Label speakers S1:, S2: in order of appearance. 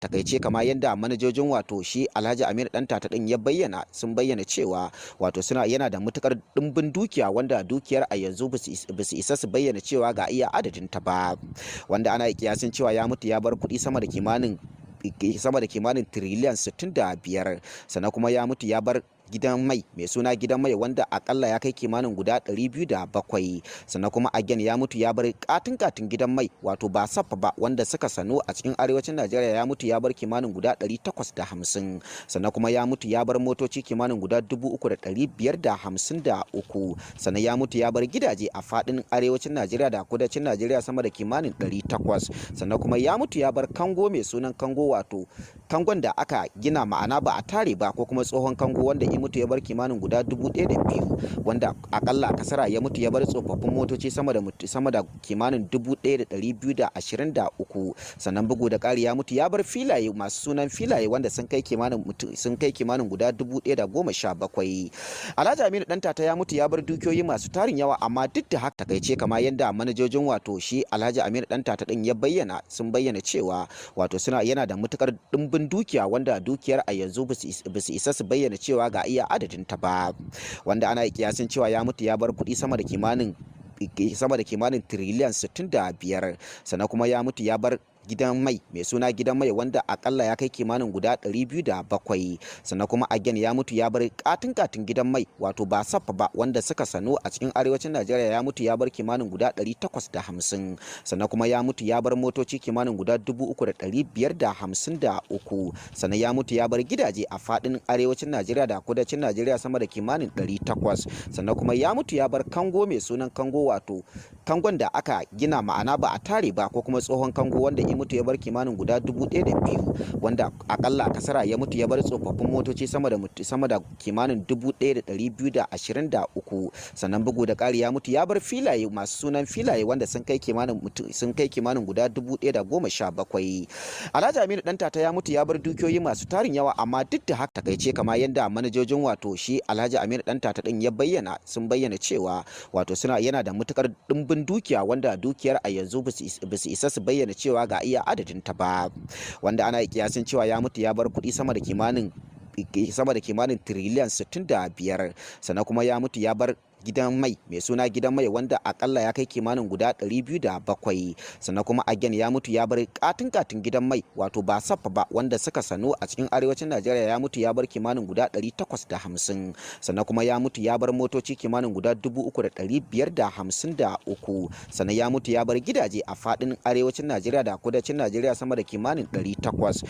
S1: Takaice, kama yadda manajojin, wato shi Alhaji Aminu Dantata din, ya bayyana, sun bayyana cewa wato suna yana da matukar dimbin dukiya, wanda dukiyar a yanzu ba su isa su bayyana cewa ga iya adadin ta ba, wanda ana kiyasin cewa ya mutu ya bar kuɗi sama da kimanin tiriliyan 65. Sannan kuma ya mutu ya bar gidan mai mai suna gidan mai, wanda akalla ya kai kimanin guda 207. Sannan kuma again ya mutu ya bar katin katin gidan mai, wato ba saffa ba, wanda suka sanu a cikin arewacin Najeriya, ya mutu ya bar kimanin guda 850. Sannan kuma ya mutu ya bar motoci kimanin guda 3,553. Sannan ya mutu ya bar gidaje a fadin arewacin Najeriya da kudancin Najeriya sama da kimanin 800. Sannan kuma ya mutu ya bar kango mai sunan kango, wato kangon da aka gina, ma'ana ba a tare ba, ko kuma tsohon kango, wanda ya mutu ya bar kimanin guda 1,002, wanda akalla kasara ya mutu ya bar tsofaffin motoci sama da kimanin 1,223. Sannan bugu da ƙari ya mutu ya bar filaye masu sunan filaye, wanda sun kai kimanin guda 1,017. Alhaji Aminu Dantata ya mutu ya bar dukiyoyi masu tarin yawa, amma duk da haka, takaice, kama yadda manajojin, wato shi Alhaji Aminu Dantata din, ya bayyana, sun bayyana cewa wato suna yana da matukar dimbin dukiya, wanda dukiyar a yanzu ba su isa su bayyana cewa ga iya adadin ta ba, wanda ana kiyasin cewa ya mutu ya bar kuɗi sama da kimanin tiriliyan 65. Sannan kuma ya mutu ya bar gidan mai mai suna gidan mai, wanda akalla ya kai kimanin guda 207. Sannan kuma again ya mutu ya bar katin katin gidan mai, wato ba saffa ba, wanda suka sanu a cikin arewacin Najeriya, ya mutu ya bar kimanin guda 850. Sannan kuma ya mutu ya bar motoci kimanin guda 3,553. Sannan ya mutu ya bar gidaje a fadin arewacin Najeriya da kudancin Najeriya sama da kimanin 800. Sannan kuma ya mutu ya bar kango mai sunan kango, wato kangon da aka gina, ma'ana ba a tare ba, ko kuma tsohon kango, wanda ya mutu ya bar kimanin guda 1,002, wanda akalla kasara ya mutu ya bar tsofaffin motoci sama da kimanin 1,223. Sannan bugu da ƙari ya mutu ya bar filaye masu sunan filaye, wanda sun kai kimanin guda 1,017. Alhaji Aminu Dantata ya mutu ya bar dukiyoyi masu tarin yawa, amma duk da haka, takaice, kama yadda manajojin, wato shi Alhaji Aminu Dantata din, ya bayyana, sun bayyana cewa wato suna yana da matukar dimbin dukiya, wanda dukiyar a yanzu ba su isa su bayyana cewa ga iya adadin ta ba, wanda ana kiyasin cewa ya mutu ya bar kuɗi sama da kimanin tiriliyan 65. Sannan kuma ya mutu ya bar gidan mai mai suna gidan mai, wanda akalla ya kai kimanin guda 207. Sannan kuma again ya mutu ya bar katin katin gidan mai, wato ba saffa ba, wanda suka sanu a cikin arewacin Najeriya, ya mutu ya bar kimanin guda 850. Sannan kuma ya mutu ya bar motoci kimanin guda 3,553. Sannan ya mutu ya bar gidaje a fadin arewacin Najeriya da kudancin Najeriya sama da kimanin 800.